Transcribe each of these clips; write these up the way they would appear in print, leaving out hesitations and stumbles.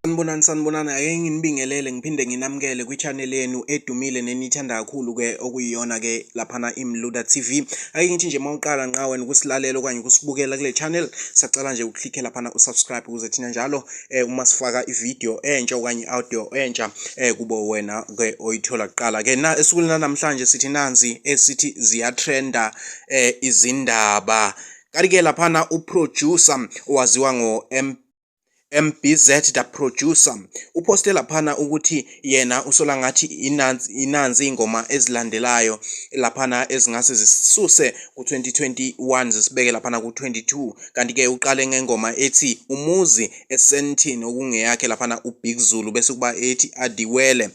Sanibonani, sanibonani. Ake nginibingelele ngiphinde nginamukele kwi-channel yenu edumile neniyithanda kakhulu-ke okuyiyona-ke laphana iMluda TV. Ake ngithi nje uma uqala nqa wena ukusilalela okanye ukusibukela kule channel, sacela nje uklikhe laphana usubscribe ukuze thina njalo uma sifaka ividiyo entsha okanye i-audio entsha kube wena-ke oyithola kuqala-ke. Na esukwini lanamhlanje sithi nansi esithi ziyatrenda izindaba. Kanti-ke laphana uproducer owaziwa ngo-M MBZ the producer uposte laphana ukuthi yena usola ngathi inansi inansi ingoma ezilandelayo laphana ezingase zisisuse ku-2021 zisibeke laphana ku-22. Kanti ke uqale ngengoma ethi Umuzi eSandton okungeyakhe laphana uBig Zulu, bese kuba ethi Adiwele,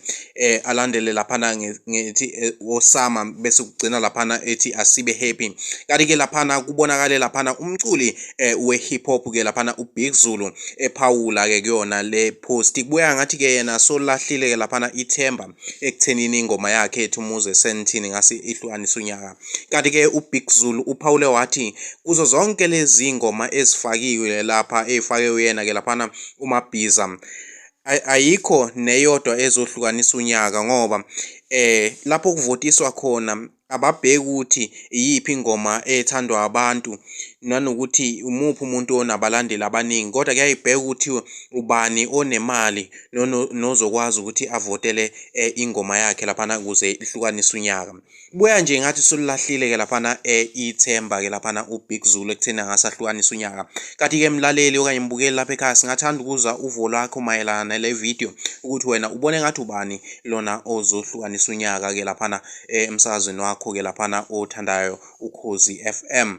alandele laphana ngethi Osama, bese kugcina laphana ethi Asibe Happy. Kanti ke laphana kubonakale laphana umculi we-hip hop ke laphana uBig Zulu ephawula ke kuyona le post. Kubuya ngathi ke yena solahlile ke laphana ithemba ekuthenini ingoma yakhe ethi Umuzi eSandton ngase ihlukanisa unyaka. Kanti ke uBig Zulu uphawule wathi kuzo zonke lezi ngoma ezifakiwe lapha ezifake uyena ke laphana uMabhiza, ayikho neyodwa ezohlukanisa unyaka ngoba lapho kuvotiswa khona ababheki ukuthi iyiphi ingoma ethandwa abantu nanokuthi umuphi umuntu onabalandeli abaningi, kodwa kuyayibheka ukuthi ubani onemali nozokwazi ukuthi avotele ingoma yakhe laphana ukuze ihlukanise unyaka. Buya nje ngathi solulahlile ke laphana ithemba ke laphana uBig Zulu ekutheni angasahlukanisa unyaka. Kanti ke mlaleli okanye mbukeli lapha ekhaya, singathanda ukuzwa uvo lwakho mayelana nale video ukuthi wena ubone ngathi ubani lona ozohlukanisa unyaka ke laphana emsakazweni wakho ke laphana othandayo Ukhozi FM.